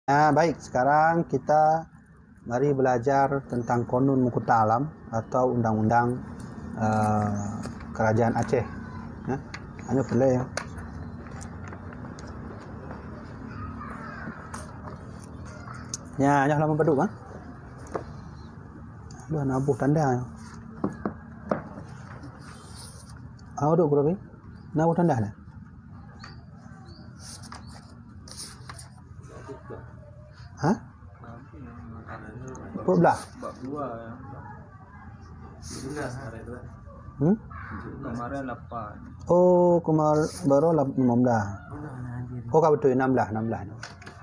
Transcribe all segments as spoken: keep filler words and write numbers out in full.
Ah, baik, sekarang kita mari belajar tentang Qonun Muqta' Alam atau undang-undang, eh, Kerajaan Aceh. Ya. Hanya boleh ya. Ya, nyoe halaman baru, ha? Aduh, na boh tanda. Ah, duduk, Guru. Na boh tanda na? Ha? Dua belas. Hmm? Kemarin lapan. Oh, kemar-, baru lap-, lima belas. Oh, ka beutôi, enam belas, enam belas.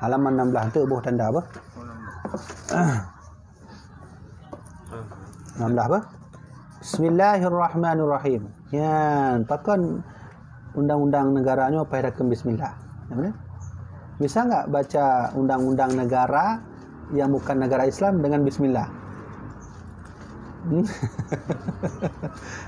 Halaman enam belas tu boh tanda apa? Oh, enam belas. Enam belas apa? Bismillahirrahmanirrahim. Nyan, pakon undang-undang negara nyoe pakai rakam bismillah. Namanya? Bisa enggak baca undang-undang negara yang bukan negara Islam dengan bismillah? Hmm.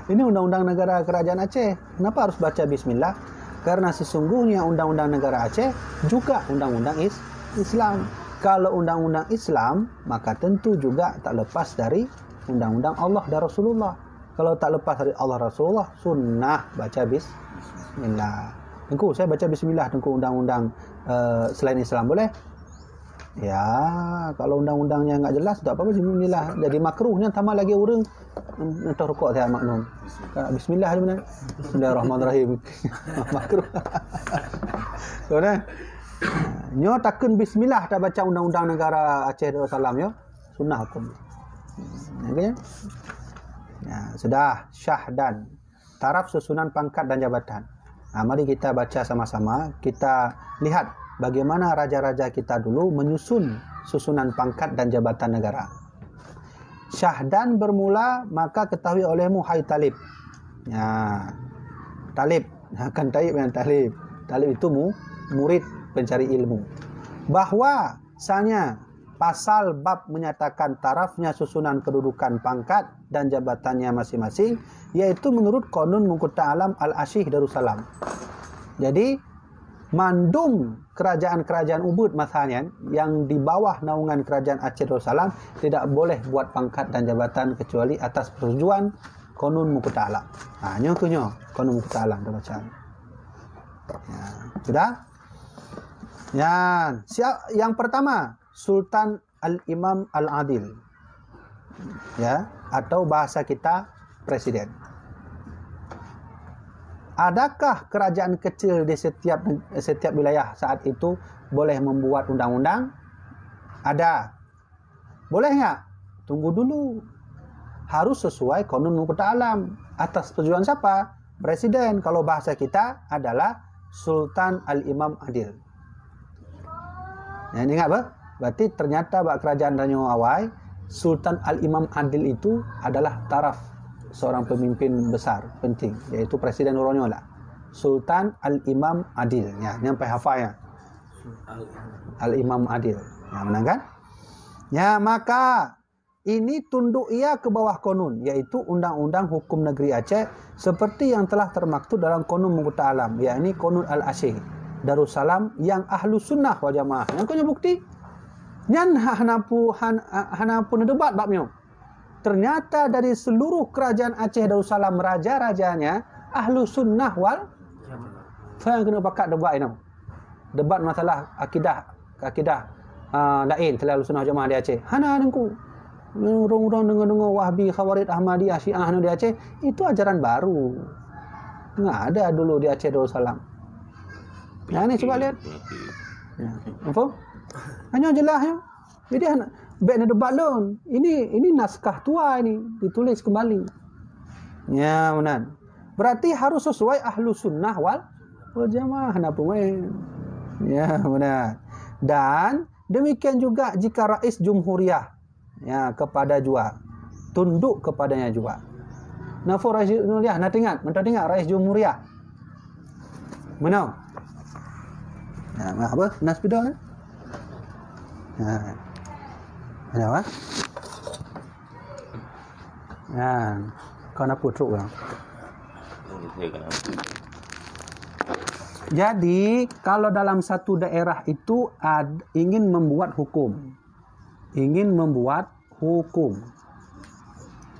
Ini undang-undang negara kerajaan Aceh. Kenapa harus baca bismillah? Karena sesungguhnya undang-undang negara Aceh juga undang-undang is-, Islam. Kalau undang-undang Islam, maka tentu juga tak lepas dari undang-undang Allah dan Rasulullah. Kalau tak lepas dari Allah Rasulullah, sunnah baca bis-, bismillah. Teungku, saya baca bismillah, Teungku, undang-undang, eh, selain Islam boleh? Ya, kalau undang-undangnya enggak jelas, tak apa-apa bismillah. Jadi makruhnya sama lagi ureueng nyoe rukuk saya makmum. Bismillah. Bismillah je benar. Bismillahirrahmanirrahim. Makruh. So, nah. Nyoe takheun bismillah tabaca undang-undang negara Aceh Darussalam, ya. Sunnah hukum. Okey. Ya, sudah. Syahdan. Taraf susunan pangkat dan jabatan. Nah, mari kita baca sama-sama. Kita lihat bagaimana raja-raja kita dulu menyusun susunan pangkat dan jabatan negara. Syahdan bermula, maka ketahui olehmu, hai Talib. Ya. Talib. Kan Taib yang Talib. Talib itu mu-, murid pencari ilmu. Bahwa sanya pasal bab menyatakan tarafnya susunan kedudukan pangkat dan jabatannya masing-masing, yaitu menurut Qonun Muqta' Alam Al-Asyih Darussalam. Jadi, mandum kerajaan-kerajaan ubit masa nyan yang di bawah naungan kerajaan Aceh Darussalam tidak boleh buat pangkat dan jabatan kecuali atas persetujuan Qonun Muqta' Alam. Ha, nyoe keuh nyoe, Qonun Muqta' Alam tabaca. Ya, sudah? Ya, siap, yang pertama, Sultan Al-Imam Al-Adil. Ya, atau bahasa kita, presiden. Adakah kerajaan kecil di setiap, setiap wilayah saat itu boleh membuat undang-undang? Ada. Boleh enggak? Tunggu dulu. Harus sesuai Qonun Muqta' Alam. Atas persetujuan siapa? Presiden. Kalau bahasa kita adalah Sultan Al-Imam Adil. Ya, ingat apa? Berarti ternyata bak kerajaan tanyoe awai, Sultan Al-Imam Adil itu adalah taraf seorang pemimpin besar, penting, yaitu presiden uroe nyoe lah. Sultan Al-Imam Adil. Ya, nyang pai hafal ya. Al-Imam Adil. Ya, menang kan? Ya, maka ini tunduk ia ke bawah Qonun, yaitu Undang-Undang Hukum Negeri Aceh, seperti yang telah termaktub dalam Qonun Muqta' Alam, yakni Qonun Al-Asyih Darussalam yang Ahlu Sunnah wal Jamaah. Nyang keuh nyoe bukti. Nyan ha-, hana pu-, han-, hana pun debat bab nyoe. Ternyata dari seluruh kerajaan Aceh Darussalam, raja-rajanya Ahlu Sunnah wal Jamaah. Nyang keuneuk pakat debat inoe. Debat masalah akidah, akidah, ah, laén selain Ahlussunnah Jamaah di Aceh. Hana, Teungku. Ureueng-ureueng deungoe-deungoe Wahhabi, Khawarij, Ahmadiyah, Syiah nyoe di Aceh, itu ajaran baru. Nggak ada dulu di Aceh Darussalam. Nah, ini coba lihat. Ya. Apa? Hanya jelas ya. Jadi hana, bèk neudebat lôn. Ini, ini naskah tua ini, ditulis kembali. Ya, benar. Berarti harus sesuai Ahlu Sunnah wal, wal Jamaah, hana peumain. Ya, benar. Dan demikian juga jika Rais Jumhuriyah, ya, kepada jua, tunduk kepadanya jua. Nafo Rais Jumhuriyah, na teuingat, mantong teuingat Rais Jumhuriyah. Meunoe. Ya, apa? Na sepeda ni? Ya. Ada apa? Ha, kon na peutrok ureueng. Jadi, kalau dalam satu daerah itu ad-, ingin membuat hukum, ingin membuat hukum,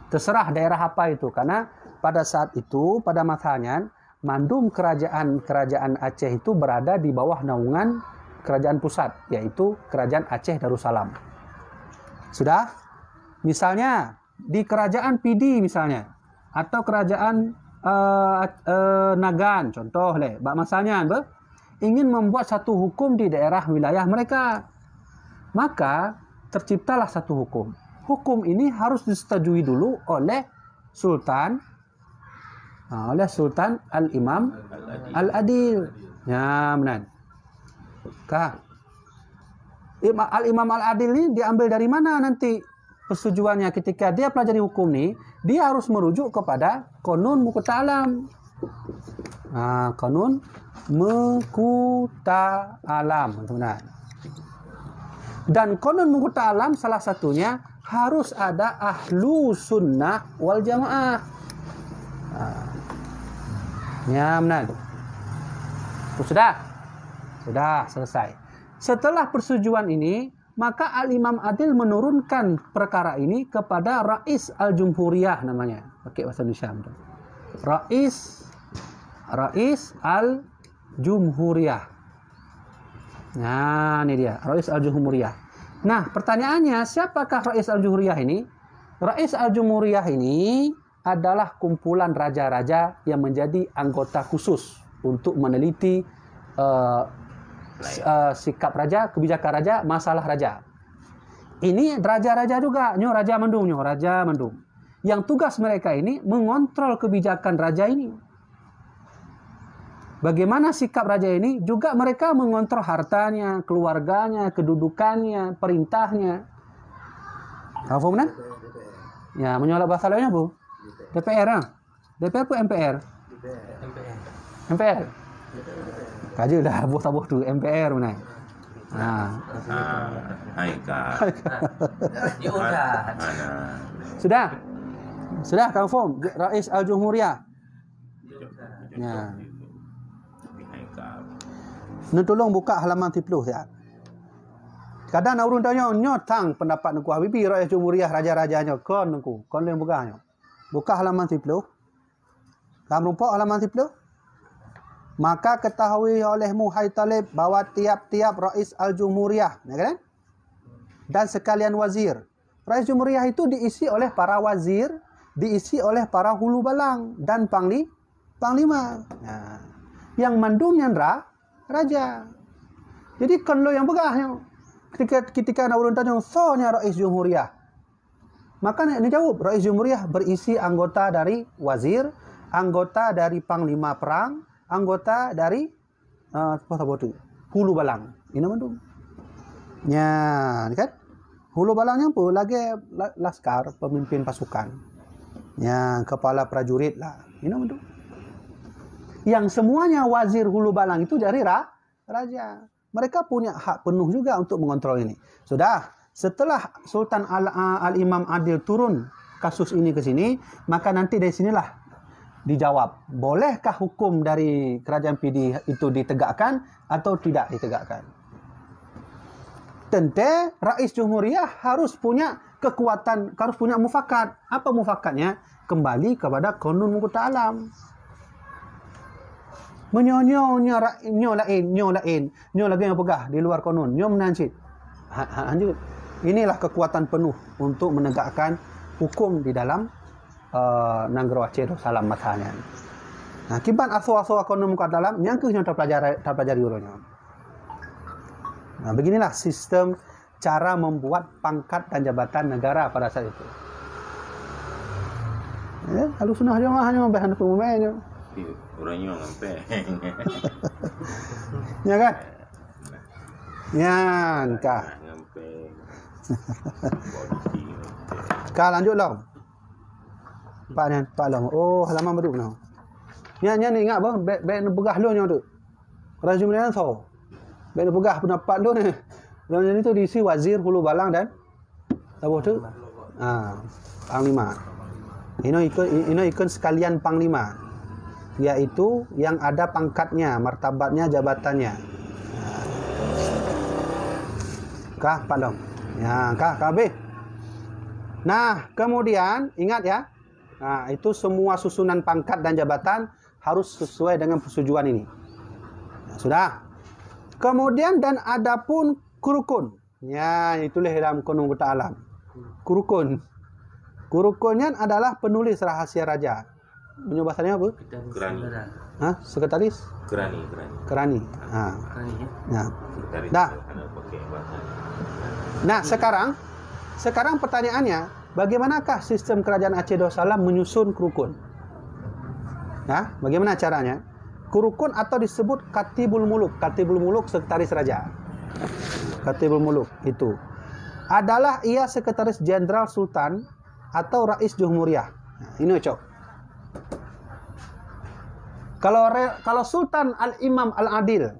terserah daerah apa itu, karena pada saat itu, pada masanya, mandum kerajaan-kerajaan Aceh itu berada di bawah naungan kerajaan pusat, yaitu Kerajaan Aceh Darussalam. Sudah? Misalnya, di Kerajaan Pidie misalnya, atau Kerajaan, eh, eh, Nagan, contoh leh, bak masanya, beh, ingin membuat satu hukum di daerah wilayah mereka, maka terciptalah satu hukum. Hukum ini harus disetujui dulu oleh Sultan, ha, oleh Sultan Al-Imam Al-Adil. Ya, benar. Ka. Ima-, Al-Imam Al-Adil ni diambil dari mana nanti persetujuannya? Ketika dia pelajari hukum ni, dia harus merujuk kepada Qanun Muqta Alam. Ha, Qanun Muqta Alam, benar. Dan Qanun Muqta Alam salah satunya harus ada ahlu sunnah wal jamaah. Ha. Ya, benar. Sudah? Sudah selesai. Setelah persetujuan ini, maka Al-Imam Adil menurunkan perkara ini kepada Rais Al-Jumhuriyah namanya. Pakai bahasa Indonesia tu. Rais, Rais Al-Jumhuriyah. Nah, ini dia, Rais Al-Jumhuriyah. Nah, pertanyaannya, siapakah Rais Al-Jumhuriyah ini? Rais Al-Jumhuriyah ini adalah kumpulan raja-raja yang menjadi anggota khusus untuk meneliti, eh, s-, eh, sikap raja, kebijakan raja, masalah raja. Ini raja-raja juga, nyoe raja mandum, nyoe raja mandum. Yang tugas mereka ini mengontrol kebijakan raja ini. Bagaimana sikap raja ini, juga mereka mengontrol hartanya, keluarganya, kedudukannya, perintahnya. Ka faham kan? Ya, meunyoe bahasa lainnya apa? D P R, ha? D P R apa M P R? M P R. M P R? Ka jeuet lah, boh saboh tu, M P R benar. Ha. Ah, hai ka. Sudah? Sudah, confirm. Rais Al-Jumhuriyah. Ya. Neutulông buka halaman siplôh siat. Kadang na ureuëng tanyong, nyoe tang pendapat Teungku Habibie, Rais Jumhuriyah, raja-raja nyoe, kon Teungku, kon lôn peugah nyoe. Buka halaman siplôh. Lam rumpok halaman siplôh. Maka ketahui olehmu, hai Talib, bahwa tiap-tiap Rais Al-Jumhuriyah, ya kan? Dan sekalian wazir. Rais Jumhuriyah itu diisi oleh para wazir, diisi oleh para hulu balang dan pangli-, panglima. Nah, yang mandum nyan ra-, raja. Jadi, kon lôn nyang peugah nyoe. Ketika, ketika na ureuëng tanyong, "Soe nyan Rais Jumhuriyah?" Maka neujaweueb, Rais Jumhuriyah berisi anggota dari wazir, anggota dari panglima perang, anggota dari, ah, apa saboh tu? Hulu balang. Inoe mandum. Nya, kan? Hulu balang nyan apa? Lagèe la-, laskar, pemimpin pasukan. Nya, kepala prajurit lah. Inoe mandum. Yang semuanya wazir hulu balang itu dari ra-, raja. Mereka punya hak penuh juga untuk mengontrol ini. Sudah, setelah Sultan Al-, Al-Imam Adil turun kasus ini ke sini, maka nanti dari sinilah dijawab, bolehkah hukum dari Kerajaan Pidie itu ditegakkan atau tidak ditegakkan. Teuntèe Rais Jumhuriyah harus punya kekuatan, harus punya mufakat. Apa mufakatnya? Kembali kepada Qanun Muqta Alam. Meunyoe nyoe, nyoe ra-, nyoe laén, nyoe laén, nyoe lagèe nyang peugah di luar Qanun, nyoe meunan cit. Ha, ha, lanjut. Inilah kekuatan penuh untuk menegakkan hukum di dalam, eh, nanggroe Aceh Darussalam masa nyan. Nah, kiban asoe-asoe Qanun Muqta Alam, nyang keuh nyang tapelajari, tapelajari uroe nyoe. Nah, beginilah sistem cara membuat pangkat dan jabatan negara pada saat itu. Ya, ahlu sunnah jamaah nyoe beh hana peumumèe nyoe. Ureueng nyoe ngon pèng. Ya kan? Nyan ka. Ngon pèng. Ka lanjut lom. Pak nyan, pak lom. Oh, halaman baru keunoe. Nyan, nyan ingat bah, bèk, bèk neupeugah lôn nyoe tu. Rajum nyan soe? Bèk neupeugah pendapat lôn nyoe. Lôn nyan tu diisi wazir, hulu balang dan saboh tu? Ah, panglima. Inoe ikon, inoe ikon sekalian panglima. yaitu yang ada pangkatnya, martabatnya, jabatannya. Kah, Pak Long? Ya, kah, kah habis? Nah, kemudian ingat ya, nah, itu semua susunan pangkat dan jabatan harus sesuai dengan persetujuan ini. Ya, sudah. Kemudian dan adapun kurukun. Ya, ditulis dalam Qanun Buta Alam. Kurukun. Kurukun nyan adalah penulis rahasia raja. Meunyoe bahasa Melayu apa? Kerani. Ha? Sekretaris? Kerani, kerani. Kerani. Ha. Kerani, ya? Ya. Sekretaris. Dah. Ada pakai bahasa. Nah, sekarang, sekarang pertanyaannya, bagaimanakah sistem kerajaan Aceh Darussalam menyusun kurukun? Nah, bagaimana caranya? Kurukun atau disebut Katibul Muluk. Katibul Muluk, sekretaris raja. Katibul Muluk itu adalah ia sekretaris jenderal sultan atau rais jumhuriyah. Nah, ini cok. Kalau re, kalau Sultan Al-Imam Al-Adil,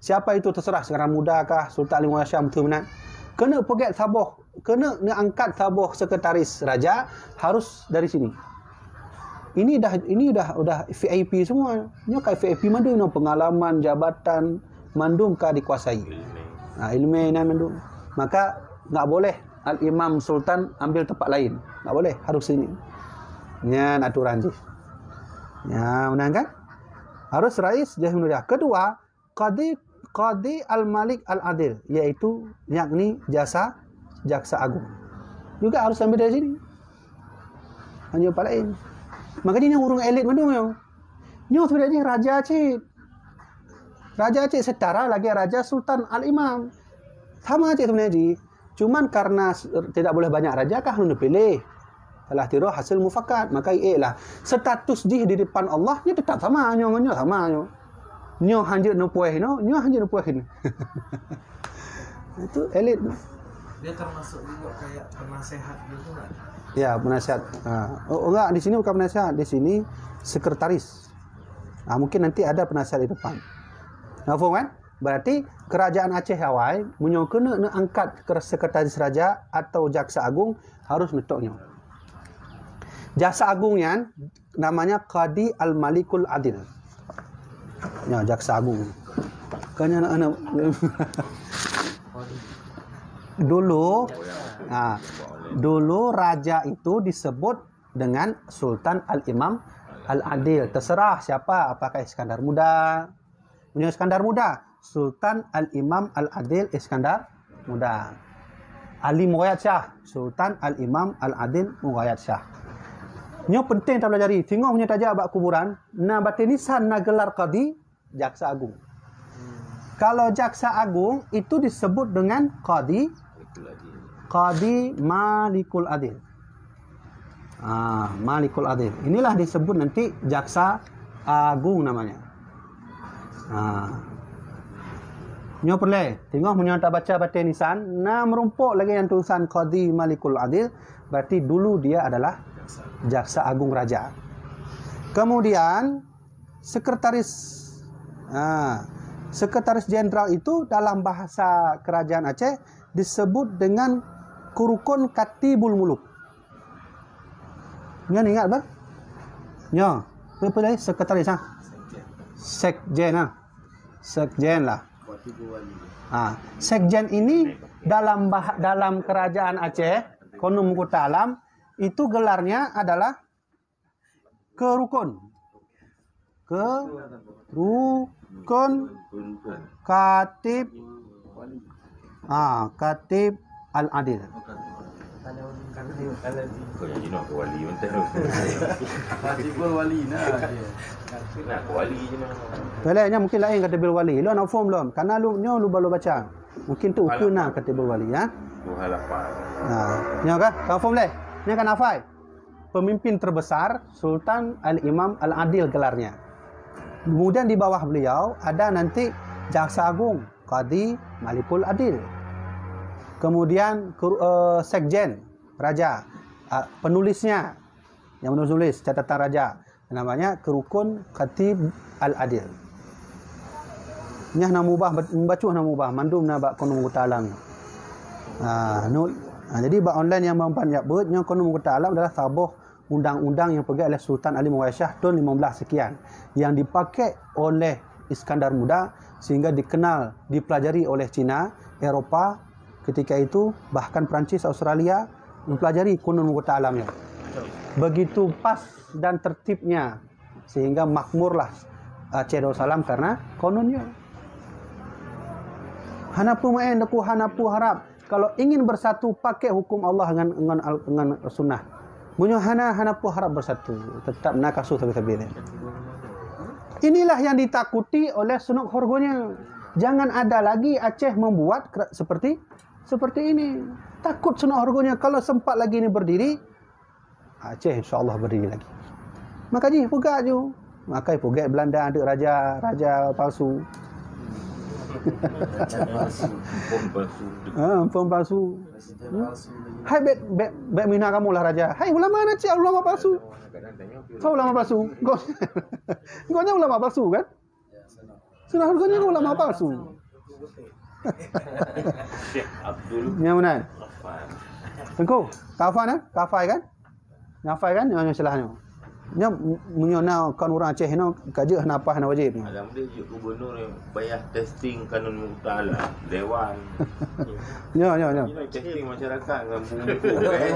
siapa itu terserah, Iskandar Muda kah, Sultan Alimul Syam tu benar. Kena peugét saboh, kena neuangkat saboh sekretaris raja harus dari sini. Ini dah, ini dah, dah V I P semua. Nyoe ka V I P mandum, nyoe pengalaman, jabatan, mandum ka dikuasai. Ha, ilmu ini mandum. Maka enggak boleh Al-Imam Sultan ambil tempat lain. Enggak boleh, harus sini. Nyan aturan jih. Ya, benar kan? Harus rais jumhuriyah. Kedua, Qadi, Qadi Al-Malik Al-Adil, yaitu, yakni jasa, jaksa agung. Juga harus ambil dari sini. Hanya tempat lain. Makanya nyoe ureuëng elit mandum nyoe. Nyoe sebenarnya raja cit. Raja cit setara lagi raja Sultan Al-Imam. Sama cit sebenarnya jih. Cuman karena s-, tidak boleh banyak raja, kan harus dipilih. Salah tiroh hasil mufakat, maka iék lah. Status jih di depan Allah, nyoe tetap sama, nyoe ngon nyoe sama nyoe. Nyoe hanjeuet neupuih nyoe, nyoe hanjeuet neupuih nyoe. Itu elit. Dia termasuk juga kayak penasehat gitu kan? Ya, penasehat. Ha. Oh, enggak, di sini bukan penasehat, di sini sekretaris. Ha, mungkin nanti ada penasehat di depan. Nah, faham kan? Berarti kerajaan Aceh awai, meunyoe keuneuk neuangkat ke sekretaris raja atau jaksa agung, harus neutok nyoe. Jaksa agung nyan namanya Qadi Al-Malikul Adil. Ya, jaksa agung. Kan anak-anak. Dulu, ha, dulu raja itu disebut dengan Sultan Al-Imam Al-Adil. Terserah siapa, apakah Iskandar Muda. Meunyoe Iskandar Muda, Sultan Al-Imam Al-Adil Iskandar Muda. Ali Mughayat Syah, Sultan Al-Imam Al-Adil Mughayat Syah. Nyoe penting tapelajari. Singoh meunyoe tajak bak kuburan, na batée nisan, na gelar qadi, jaksa agung. Kalau jaksa agung itu disebut dengan qadi, qadi Malikul Adil. Ah, Malikul Adil. Inilah disebut nanti jaksa agung namanya. Ah. Nyoe peureulée, teungoh meunyoe tabaca batée nisan, na meurumpok lagée nyang tulisan Qadi Malikul Adil, berarti dulu dia adalah jaksa agung raja. Kemudian sekretaris, ah, sekretaris jenderal itu dalam bahasa kerajaan Aceh disebut dengan kurukun Katibul Muluk. Nyan ingat bah? Nyo, apa, apa tadi? Sekretaris, ha? Sekjen, ha? Sekjen lah. Ha. Sekjen ini dalam bah, dalam kerajaan Aceh, Qanun Buta Alam, itu gelarnya adalah kerukun. Kerukun Katib, ah, Katib Al-Adil. Kau yang jenuh ke wali, mentah tu. Katibul wali, nah, dia. Nah, ke wali je mah. Pelayan mungkin lain Katibul Wali. Lo nak form belum? Karena lu, nyo lu baru baca. Mungkin tu ukur nah Katibul Wali, ya. Dua halapan. Nah, nyo kan? Kau form leh? Nyo kan hafai? Pemimpin terbesar, Sultan Al-Imam Al-Adil gelarnya. Kemudian di bawah beliau ada nanti Jaksa Agung, Qadi Malikul Adil. Kemudian, ker-, eh, Sekjen, Raja, ah, penulisnya, yang menulis catatan Raja, namanya Kerukun Khatib Al-Adil. Nyan na mubah, membaca na mubah, mandum na bak Qanun Buta Alam. Ha, nu, ha, jadi bak online nyang ban jak beuet, nyoe Qanun Buta Alam adalah saboh undang-undang yang peugah oleh Sultan Ali Mughal Shah tahun lima belas sekian, yang dipakai oleh Iskandar Muda sehingga dikenal, dipelajari oleh Cina, Eropa ketika itu, bahkan Perancis, Australia mempelajari Kanun Mahkota Alam nyoe. Begitu pas dan tertibnya sehingga makmurlah Aceh Darussalam karena kanun nyoe. Hana peumaén, aku hana peuharap. Kalau ingin bersatu, pakai hukum Allah ngan, ngan, ngan sunnah. Meunyoe hana, hana peuharap bersatu, tetap na kasus sabe-sabe nyan. Inilah yang ditakuti oleh Sunok Horgonyo. Jangan ada lagi Aceh membuat kera-, seperti seperti ini. Takut Sunok Horgonyo kalau sempat lagi ini berdiri, Aceh insya Allah berdiri lagi. Maka jih peugah ju. Maka peugah Belanda ada raja, raja palsu. Pom palsu. Ha, pom palsu. Presiden palsu lagi. Hai, bèk, bèk, bèk mina kamoe lah raja. Hai, ulama na cit ulama palsu. Soe ulama palsu? Gobnyan ulama palsu kan? Sunok Horgonyo ulama palsu. Syekh Abdul Nyan meunan. Ghaffar. Teungku, Kafan eh? Kafai kan? Ngafai kan? Nyoe, nyoe salah nyoe. Nyoe, meunyoe na kon ureueng Aceh nyoe, ka jeuet hana paih, hana wajéb. Alam dia jeuet gubernur yang payah testing Kanun Mahkota Alam, dewan. Nyoe, nyoe, nyoe. Ini testing masyarakat dengan buku-buku, eh.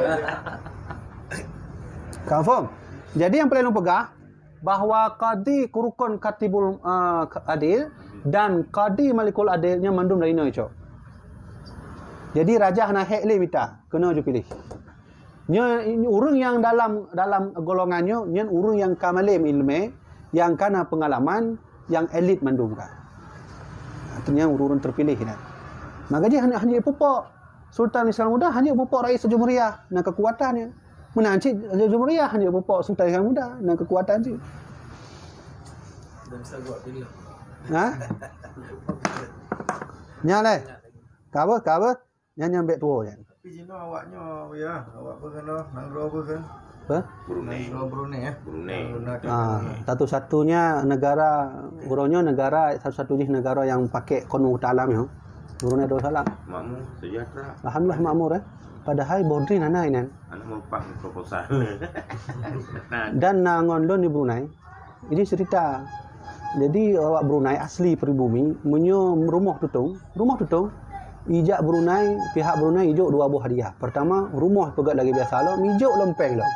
Confirm. Jadi yang paling lôn peugah, bahwa Qadi Rukun Katibul, ah, Adil dan Qadi Malikul Adil nyan mandum dari inoe, cok. Jadi raja hana hek lé mita, keunoe ju piléh. Nyoe ureueng nyang dalam, dalam golongan nyoe, nyan ureueng nyang ka malem ileumèe, nyang ka na peungalaman, nyang elit mandum ka. Artinya ureueng-ureueng terpiléh nyan. Maka jih hana, hana pupuk. Sultan Iskandar Muda hana pupuk rais jumhuriyah, na keukuatan nyan. Meunan cit jumhuriyah hana pupuk Sultan Iskandar Muda, na keukuatan cit. Ha? Nyan lé. Ka apa? Ka apa? Nyan, nyan bèk tuwo nyan. Tapi jinoe awak nyoe, ya, awak apa keunoe? Nanggroe apa kan? Apa? Brunei. Nanggroe Brunei, ya. Brunei. Brunei. Ah, satu-satunya negara, uroe nyoe negara, satu-satu jih negara yang pakai Kanun Mahkota Alam nyoe. Brunei Darussalam. Makmur, sejahtera. Alhamdulillah makmur, eh. Padahai Brunei hana inan. Anak merupakan proposal. Dan na ngon lôn di Brunei. Ini cerita. Jadi, awak Brunei asli pribumi, meunyoe rumoh tutong, rumoh tutong, ijak Brunei, pihak Brunei ijok dua boh hadiah. Pertama, rumoh peugöt lagèe biasa lom, ijok lom pèng lom.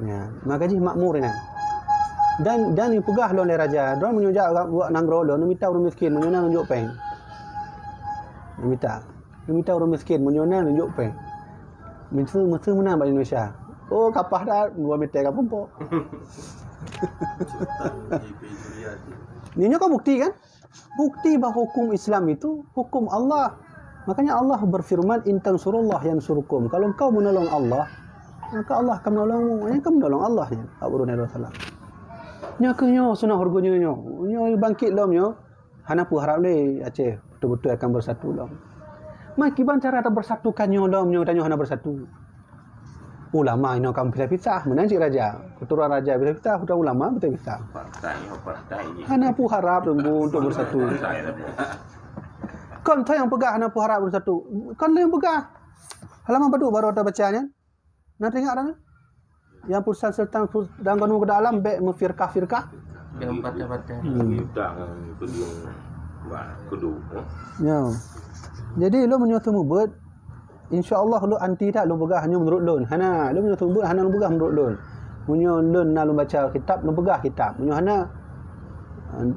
Ya, maka jih makmur inan. Dan, dan ipeugah lom lé raja, droe meunyoe jak buet nanggroe lôn, mita ureueng miskin, meunyoe na neujok pèng. Mita. Mita ureueng miskin, meunyoe na neujok pèng. Miseu, miseu meunan bak Indonesia. Oh, kapah that, dua meter ka pumpok. Ini kan bukti kan? Bukti bahwa hukum Islam itu hukum Allah. Makanya Allah berfirman, "In tansurullah yansurkum." Kalau engkau menolong Allah, maka Allah akan menolongmu. Yang akan menolong Allah ya, Abu Hurairah. Nyoe keuh nyoe, sunah hareuga nyoe nyoe. Nyoe bangkit lom nyoe. Hana peuharap lé Aceh beutôi-beutôi akan beusatu lom. Meukiban cara tabeusatukan nyoe lom nyoe tanyoe hana beusatu. Ulama inoe ka pisah-pisah, meunan cit raja. Keuturonan raja pisah-pisah, keuturonan ulama pisah-pisah. Partai, oh, partai ni. Hana peuharap lom untuk beusatu. Partai lah. Kon soe nyang peugah hana peuharap beusatu? Kon lôn nyang peugah. Halaman padum baru tabaca nyan. Na teuingat dah? Nyang pesan serta dan gunong keudalam bèk meufirkah-firkah. Bèk meupatéh-patéh. Hmm. Utang keudua. Wah, keudua. Ya. Jadi lôn meunyoe seumeubeuet, insya Allah lôn anti that lôn peugah nyoe meunurot lôn. Hana, lôn meunyoe seumeubeuet hana lôn peugah meunurot lôn. Meunyoe lôn na lôn baca kitab, lôn peugah kitab. Meunyoe hana,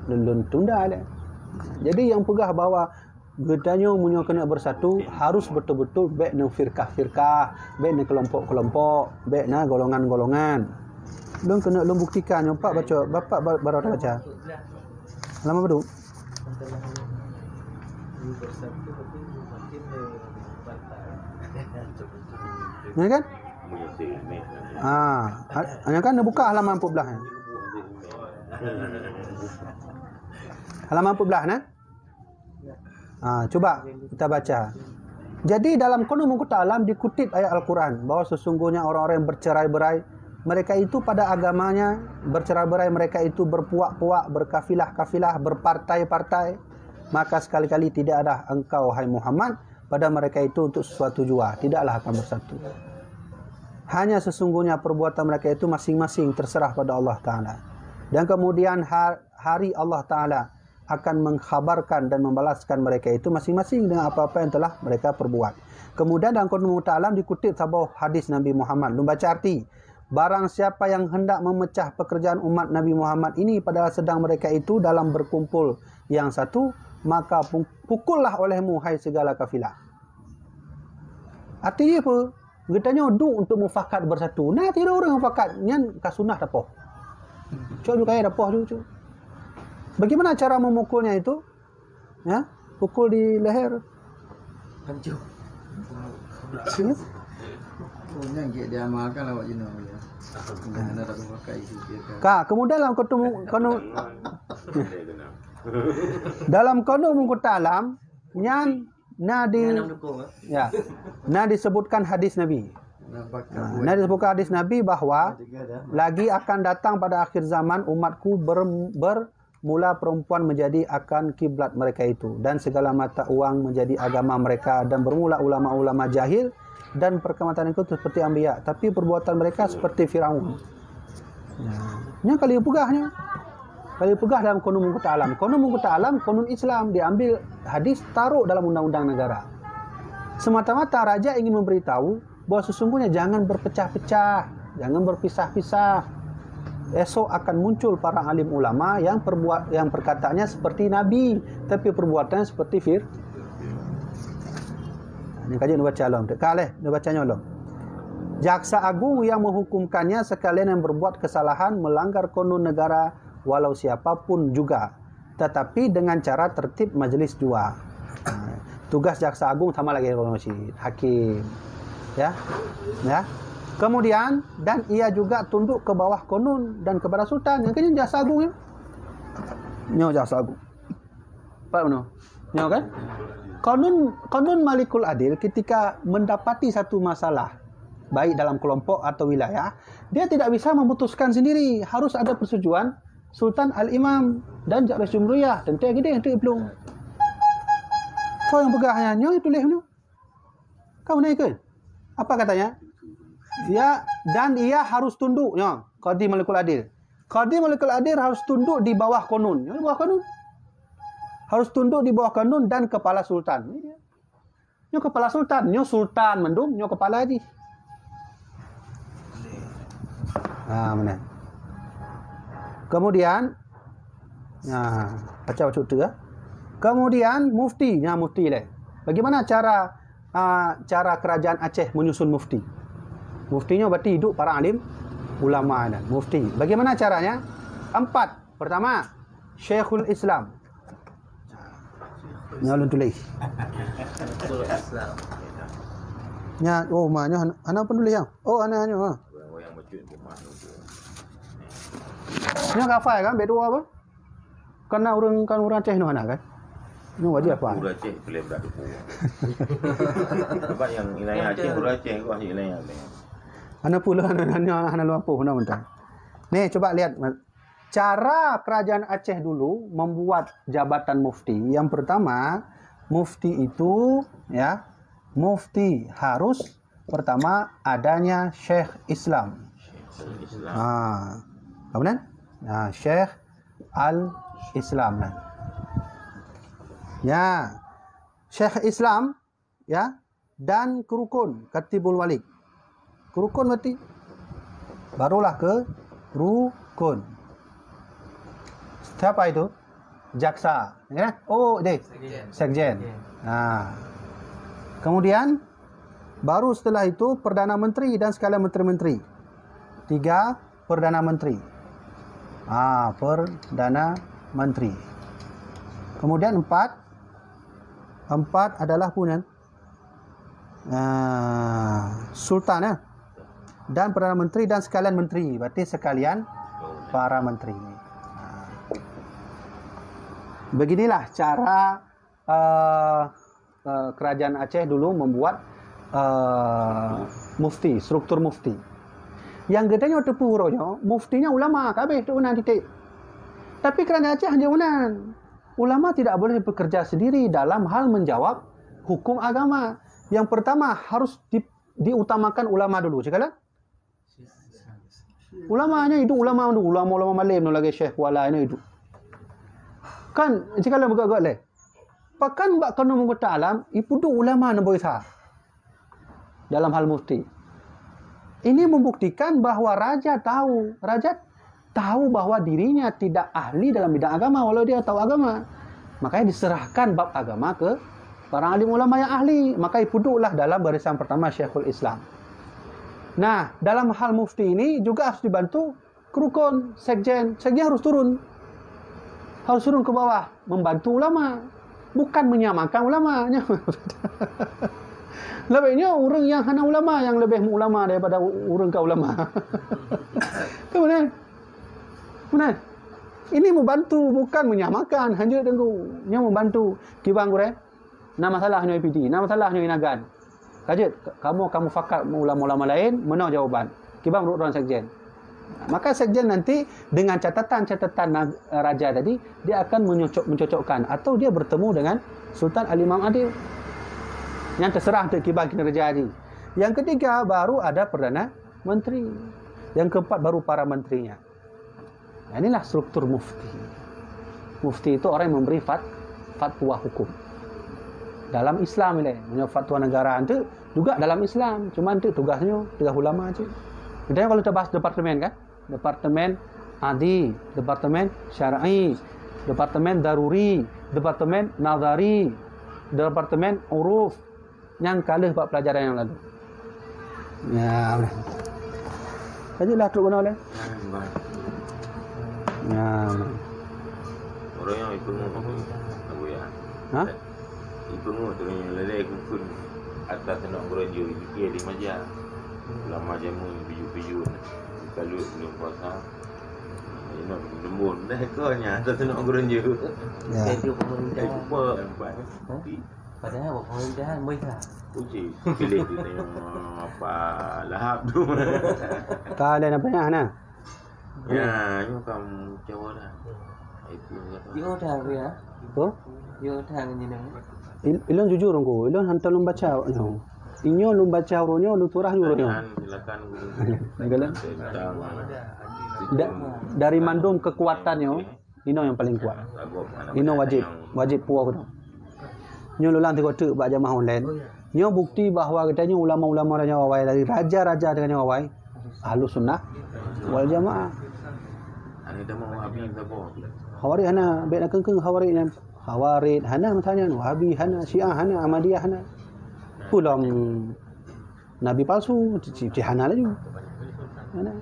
lôn, lôn tunda lé. Jadi nyang peugah bahwa geutanyoe meunyoe keuneuk beusatu, harus beutôi-beutôi bèk na firkah-firkah, bèk na keulompok-keulompok, bèk na golongan-golongan. Lôn keuneuk lôn buktikan nyoe, Pak baca, Bapak ba-, baru baca. Lama bedu. Ya kan? Ah, ha-, hanya kan buka halaman empat belas. Halaman empat belas nah. Ha, cuba kita baca. Jadi dalam Kanun Mahkota Alam dikutip ayat Al-Quran bahwa sesungguhnya orang-orang yang bercerai-berai, mereka itu pada agamanya bercerai-berai, mereka itu berpuak-puak, berkafilah-kafilah, berpartai-partai, maka sekali-kali tidak ada engkau, hai Muhammad, pada mereka itu untuk sesuatu jua, tidaklah akan bersatu. Hanya sesungguhnya perbuatan mereka itu masing-masing terserah pada Allah Ta'ala. Dan kemudian ha-, hari Allah Ta'ala akan mengkhabarkan dan membalaskan mereka itu masing-masing dengan apa-apa yang telah mereka perbuat. Kemudian dalam Qanun Muta'allam dikutip saboh hadis Nabi Muhammad. Lôn baca arti, "Barang siapa yang hendak memecah pekerjaan umat Nabi Muhammad ini padahal sedang mereka itu dalam berkumpul yang satu, maka pu-, pukullah olehmu, hai segala kafilah." Artinya apa? Geutanyoe duek untuk mufakat bersatu. Nah, tiga orang mufakat, nyan ka sunah tapoh. Cok ju kaya tapoh ju, cok. Bagaimana cara memukulnya itu? Ya, pukul di leher. Hancur. Ya. Oh, nyan gek diamalkan awak jinoe, ya. Nah, ada tak pakai itu dia kan. Ka, kemudian dalam Qanun, Qanun, dalam Qanun Muta'allam, nyan na di, Nyan dukung, eh. Ya. Na disebutkan hadis Nabi. Nah, na disebutkan hadis Nabi bahwa lagi akan datang pada akhir zaman umatku ber-, bermula perempuan menjadi akan kiblat mereka itu dan segala mata uang menjadi agama mereka dan bermula ulama-ulama jahil dan perkataan itu seperti anbiya, tapi perbuatan mereka seperti Firaun. Nah, nyan kali peugah nyan. Kali peugah dalam Qanun Muta'allam. Qanun Muta'allam, Qanun Islam, diambil hadis, taruh dalam undang-undang negara. Semata-mata raja ingin memberitahu bahwa sesungguhnya jangan berpecah-pecah, jangan berpisah-pisah. Esok akan muncul para alim ulama yang perbuat, yang perkataannya seperti Nabi, tapi perbuatannya seperti Fir-, Ini kaji neubaca lom. Ka leh, neubaca nyoe lom. Jaksa Agung yang menghukumkannya sekalian yang berbuat kesalahan melanggar qanun negara walau siapapun juga, tetapi dengan cara tertib majelis jua. Tugas Jaksa Agung sama lagi dengan hakim. Ya. Ya. Kemudian, dan ia juga tunduk ke bawah qanun dan kepada sultan. Yang kena Jaksa Agung ya. Nyoe Jaksa Agung. Pat bunoe? Nyoe kan? Qanun, Qanun Malikul Adil ketika mendapati satu masalah, baik dalam kelompok atau wilayah, dia tidak bisa memutuskan sendiri, harus ada persetujuan Sultan Al-Imam dan Jaksa Jumhuriyah, teuntèe geude teuh plueng. Soe nyang peugah nyan? Nyoe tuléh nyoe. Kamu naik ke? Apa katanya? Ya, dan ia harus tunduk. Ya, Qadi Malikul Adil. Qadi Malikul Adil harus tunduk di bawah qanun. Ya, di bawah qanun. Harus tunduk di bawah qanun dan kepala sultan. Ini dia. Nyoe kepala sultan, nyoe sultan mandum, nyoe kepala jih. Ha, mana? Kemudian, nah, baca bacut tu ya. Kemudian mufti, nah mufti leh. Bagaimana cara, ah, cara kerajaan Aceh menyusun mufti? Muftinya berarti hidup para alim ulama dan mufti. Bagaimana caranya? Empat. Pertama, Syekhul Islam. Nyoe lôn tuléh. Nya, oh, ma, nyoe hana, hana pun tuléh, ya? Oh, hana, nyoe, ha. Nyoe hafai kan, bek dua apa? Kan na ureueng, kan ureueng Aceh nyoe hana kan? Nyoe wajib hafai. Ureueng Aceh boleh berat tu. Sebab yang wilayah Aceh, ureueng Aceh, kau wilayah Aceh. Hana pula, hana, hana, hana luar pun, hana mentang. Nih, coba lihat, cara kerajaan Aceh dulu membuat jabatan mufti. Yang pertama, mufti itu, ya, mufti harus pertama adanya Syekh Islam. Ha, apa nan? Ha, Syekh Al-Islam nan. Ya, Syekh Islam, ya, dan kerukun, Katibul Wali. Kerukun berarti barulah ke rukun. Siapa itu? Jaksa, ya? Oh, deh. Sekjen. Sekjen. Sekjen. Nah. Kemudian baru setelah itu Perdana Menteri dan sekalian menteri-menteri. Tiga Perdana Menteri. Ah, Perdana Menteri. Kemudian empat, empat adalah punan, ah, Sultan, ya. Dan Perdana Menteri dan sekalian menteri. Berarti sekalian para menteri. Beginilah cara, eh, eh, kerajaan Aceh dulu membuat, eh, mufti, struktur mufti. Yang geutanyoe teupeu uroe nyoe, muftinya ulama, ka habéh tu na titik. Tapi kerajaan Aceh hanya unan. Ulama tidak boleh bekerja sendiri dalam hal menjawab hukum agama. Yang pertama harus di-, diutamakan ulama dulu, cakap lah. Ulama nyan iduek ulama tu, ulama-ulama malem tu lagèe Syekh Kuala nyan iduek. Kan, sikalon beugöt-göt lé. Pakon bak keunoe meungeut alam, ipeuduek ulama nyan boh Isa dalam hal mufti. Ini membuktikan bahwa raja tahu, raja tahu bahwa dirinya tidak ahli dalam bidang agama, walau dia tahu agama. Makanya diserahkan bab agama ke para alim ulama yang ahli. Maka ipeudueklah dalam barisan pertama Syekhul Islam. Nah, dalam hal mufti ini juga harus dibantu ke rukun, sekjen. Sekjen harus turun. Harus turun ke bawah, membantu ulama. Bukan menyamakan ulama. Lebih nyoe ureuëng yang hana ulama yang lebih ulama daripada ureuëng ka ulama. Kan benar? Benar? Ini membantu, bukan menyamakan. Hanjeuet teungku. Nyoe membantu. Kiban gurée. Na masalah nyoe I P D, na masalah nyoe I Nagan. Ka jeuet, kamoe ka mufakat ulama-ulama laén, meunoe jawaban. Kiban rot droen sekjen. Maka sekjen nanti dengan catatan-catatan na-, raja tadi, dia akan menyocok, mencocokkan atau dia bertemu dengan Sultan Al-Imam Adil. Yang terserah untuk kiban kinerja haji. Yang ketiga, baru ada Perdana Menteri. Yang keempat, baru para menterinya. Nah, inilah struktur mufti. Mufti itu orang yang memberi fat-, fatwa hukum. Dalam Islam ini, punya fatwa negara itu juga dalam Islam. Cuma itu tugasnya, tugas ulama aja. Kita kalau kita bahas departemen kan, departemen adi, departemen syar'i, departemen daruri, departemen nazari, departemen uruf, nyang ka lheueh bak pelajaran nyang lalu. Ya, udah. Lanjutlah trok keunoe lé. Ya, udah. Orang yang ikut ngomong, Abu ya. Ha? Ikut ngomong tu yang lalai kukun atas nak beranjur fikir di maja. Ulama jamu bijou-bijou. Kalau belum puasa, nak lembun dah kau nya atas nak beranjur. Ya. Saya tu pemerintah. Cuba nampak. Ha? Padahal buat pemerintahan boleh tak? Uji. Pilih tu tengok apa lahap tu. Ka ada nak payah nah. Ya, nyoe kamu jawab dah. Itu kata. Yo dah ya. Oh? Yo dah ni dah. Il-, ilon jujur engko. Ilon hantar lom baca awak nyoe. Inyo lom baca uroe nyoe, lom turah uroe nyoe. Silakan, silakan. Silakan. Tentang Da-, dari mandum kekuatan nyoe, Inoe nyang paleng kuat. Inoe wajéb, wajéb puwoe keunoe. Nyoe lôn lang teuk bak jamaah online. Nyoe bukti bahwa geutanyoe ulama-ulama tanyoe awai, dari raja-raja tanyoe awai, Ahlus Sunnah wal Jamaah. Khawarij hana, bèk na keung-keung Khawarij nyan. Khawarij hana masa nyan, Wahabi hana, Syiah hana, Ahmadiyah hana. Peue lom nabi palsu, ci-, ci-, ci hana laju. Hana.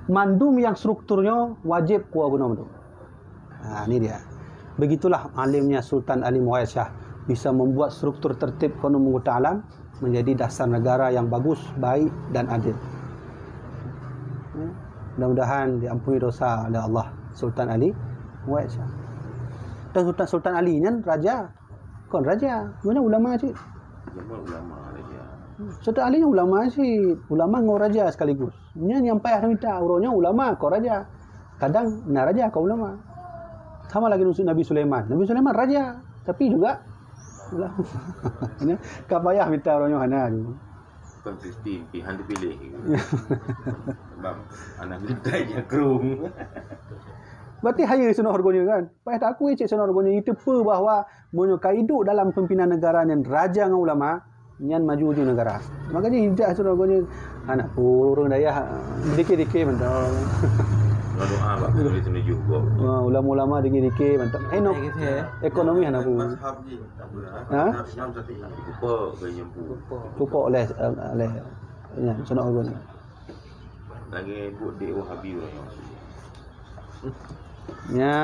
Mandum nyang struktur nyoe wajéb kuwoe geunoe mandum. Ha, ni dia. Begitulah alimnya Sultan Ali Muhammad Syah bisa membuat struktur tertib keunoe meungeut alam menjadi dasar negara yang bagus, baik dan adil. Ya. Mudah-mudahan diampuni dosa oleh Allah Sultan Ali Muhammad Syah. Dan Sultan, Sultan Ali nyan raja, kon raja, geuhnyan ulama cit. Ulama raja. Sultan Ali nyan ulama cit, ulama ngon raja sekaligus. Nyan nyang payah mita uroe nyoe ulama kon raja. Kadang na raja kon ulama. Sama lagi ngon Nabi Sulaiman. Nabi Sulaiman raja, tapi juga ulama. Ka payah mita uroe nyoe hana. Konsisten, pilihan terpilih. Bang, anak minta je kerung. Berarti haya seunoh harganya kan? Payah tak akui cit seunoh harganya. Itu pe bahwa meunyoe ka idup dalam pimpinan negara nyan raja ngon ulama, nyan maju-maju negara. Makanya indak seunoh harganya anak ureueng dayah dikit-dikit mantap. Doa bak boleh setuju kok. Ha, ulama-ulama dikit-dikit mantap. Eh, no. Ekonomi hana pun. Ha? Lupa ke nyempu. Pupuk oleh, oleh. Ya, sana urun. Lagi buat di Wahabi orang. Ya.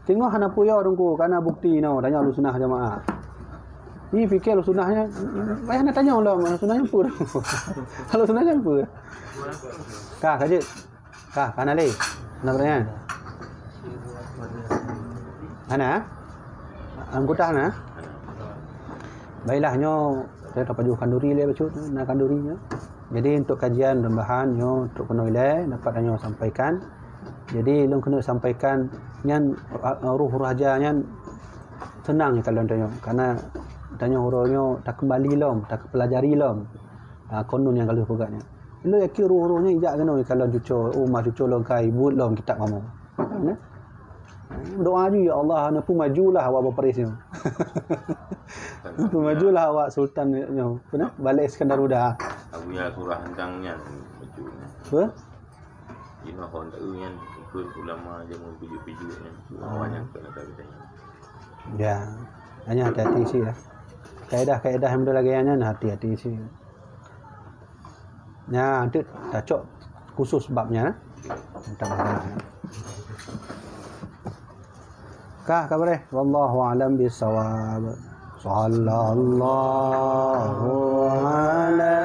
Tengok hana puyo dengku, karena bukti no, tanya Ahlussunnah Jamaah. Ni fikir Ahlussunnahnya, payah nak tanya lah, Ahlussunnahnya apa? Ahlussunnahnya apa? Kah, kaji. Ka, ka hana lé? Hana pertanyaan? Hana? Anggota hana? Baiklah, nyoe saya tapajoh khanduri lé bacut, na khanduri nyoe. Jadi, untuk kajian rebahan nyoe, untuk keunoe ilée, dapat nyoe sampaikan. Jadi, lôn keuneuk sampaikan, nyan, a, a, roh-roh raja nyan seunang kalon tanyoe. Karena tanyoe uroe nyoe takeumbali lom, takeupelajari lom. A, konon nyang ka lheueh peugah nyan. Lôn yakin roh-roh nyan ijak keunoe kalon cuco, oh, ma cuco lôn kai buet lom kitab kamoe. Nah. Doa ju, "Ya Allah, na peumajulah awak baparis nyoe." Peumajulah awak Sultan nyoe. Apa nah? Balek Iskandar Muda. Abuya Surah Handang nyan maju nyan. Apa? Inoe hon taeu nyan, ikut ulama jameun pijuk-pijuk nyan. Awak nyan kena kata nyan. Ya. Hanya hati-hati sih ya. Kaedah-kaedah yang beda lagi nyan hati-hati sih. Nya, nanti tacok khusus babnya. Minta maaf. Kah kabareh, wallahu a'lam bishawab. Sallallahu ala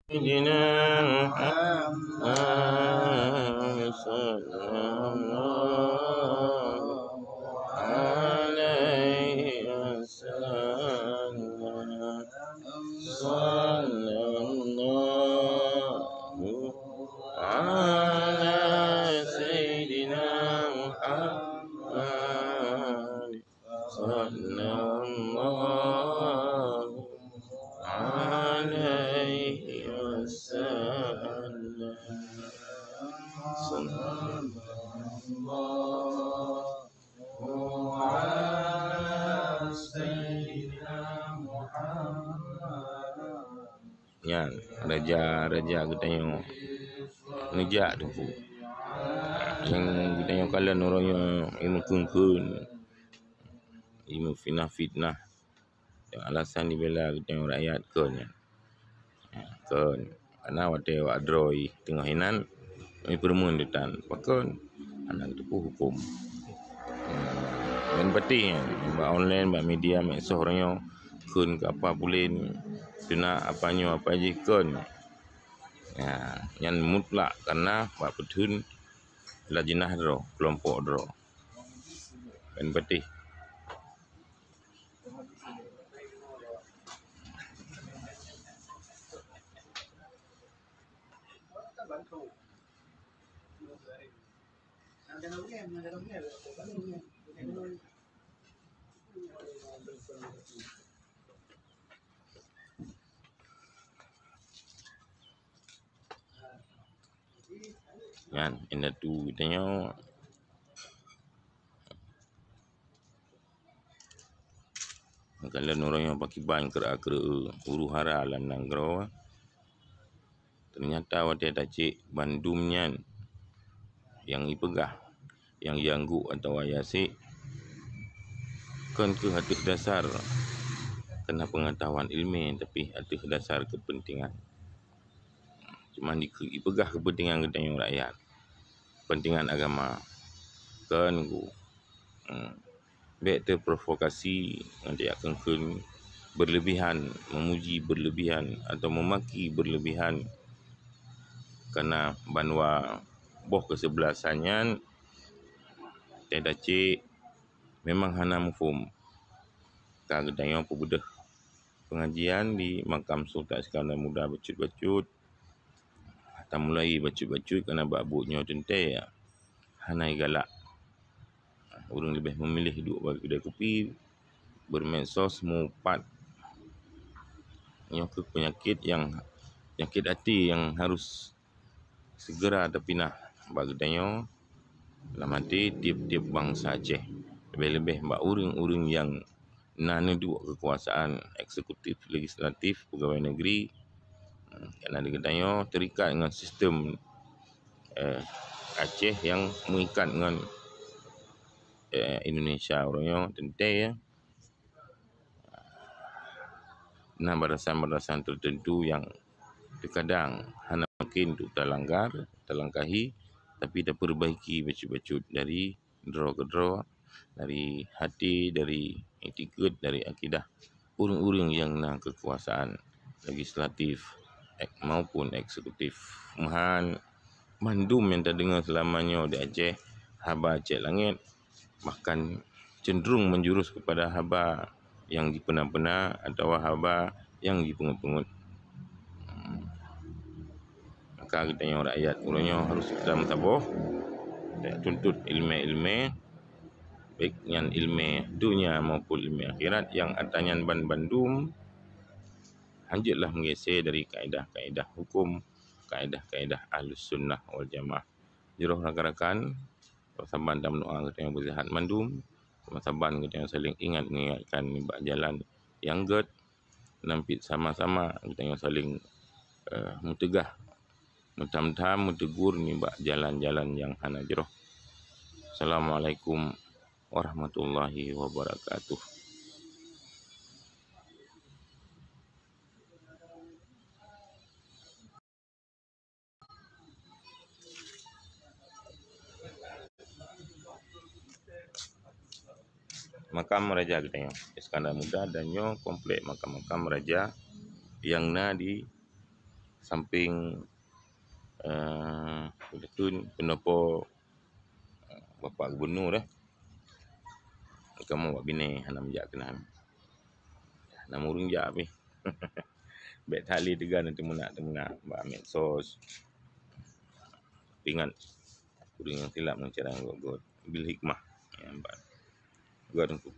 sayyidina Muhammad sallallahu alaihi wasallam. Sallallahu ala sayyidina Muhammad sallallahu alaihi wasallam. Sallallahu ala sayyidina Muhammad. Nyan, raja-raja geutanyoe neujak teungku. Nyang geutanyoe kalon uroe nyoe imeukeuen-keuen, imeufitnah-fitnah. Nyang alasan jibela geutanyoe rakyat kon nyan. Ha, kon. Karena watée awak droe teungoh inan, jipeureumeun ditan. Pakon? Hana geuteupeue huköm. Nyan patéh nyan, bak online, bak media, medsos uroe nyoe, kheun keu apa pulen, teunak apa nyoe, apa jih kon. Ya, nyan mutlak karena bak peutheun lajnah droe, keulompok droe. Nyan patéh. Nyan, indatu geutanyoe. Meukalon uroe nyoe pakriban kreueh-kreueh huru-hara lam nanggroe. Teunyata watée tacék bandum nyan nyang ipeugah, nyang iangguk atawa iasek, kon keuh ateueh dasar kana peungeutahuan ileumé, tapi ateueh dasar keupeuntengan. Cuma di-, ipeugah keupeuntengan geutanyoe rakyat, keupeuntengan agama, kon keuh. Hmm. Bék teuprovokasi ngon tajak kheun-kheun beureulebihan, meumuji beureulebihan atau meumaki beureulebihan. Karena banua boh keuseubeulasan nyan, tacék memang hana muphom. Ka geutanyoe peubeudôh pengajian di makam Sultan Iskandar Muda bacut-bacut. Tamulai bacut-bacut karena bak buet nyoe teuntée hana galak. Ureuëng leubeh meumiléh duek bak keudée kupi, beureumeudsos, mupat. Nyoe keuh peunyakét nyang, peunyakét até nyang harus segera tapinah bak geutanyoe lam até tieb-tieb bansa Aceh, leubeh-leubeh bak ureuëng-ureuëng nyang na neuduek keukuasaan eksekutif, legislatif, pegawai negeri. Hmm, karena di geutanyoe terikat ngon sistem, eh, Aceh nyang meuikat ngon, eh, Indonesia uroe nyoe teuntée, ya. Na batasan-batasan tertentu nyang terkadang hana mungkin untuk talanggar, talangkahi, tapi tapeureubaiki bacut-bacut dari droe keudroe, dari hati, dari itikad, dari akidah ureuëng-ureuëng nyang na keukuasaan legislatif ek-, maupun eksekutif. Meuhan, mandum nyang tadeungoe seulama nyoe di Aceh, haba cék langét, bahkan cenderung menjurus kepada haba nyang jipeuna-peuna atawa haba nyang jipeungeut-peungeut. Hmm. Maka geutanyoe rakyat uroe nyoe harôh seudang meusaboh, tuntut iéleumé-iéleumé, baik nyan iéleumé donya maupun iéleumé akhirat, nyang atra nyan ban bandum hanjeuet lah meugeusé dari kaedah-kaedah huköm kaedah-kaedah Ahlus Sunnah wal Jamaah. Jroh rakan-rakan, saban dan meudoa geutanyoe beuseuhat mandum, saban geutanyoe saling ingat mengingatkan nibak jalan nyang gét, dan pih sama-sama geutanyoe saling, eh, meuteugah, meutam-tam, meutegur nibak jalan-jalan nyang hana jroh. Assalamualaikum warahmatullahi wabarakatuh. Makam Raja geutanyoe, Iskandar Muda, dan nyoe komplek makam-makam raja nyang na di samping, eh, Pendopo, eh, Bapak Gubernur dah. Kamoe bak binéh hana meujak keunan. Na ureuëng jak pih. Bék that lé teuga na teumeunak-teumeunak bak medsos. Ingat, ureuëng nyang silap ngon cara göt-göt. Bil hikmah. Ya, bak. Göt teungku.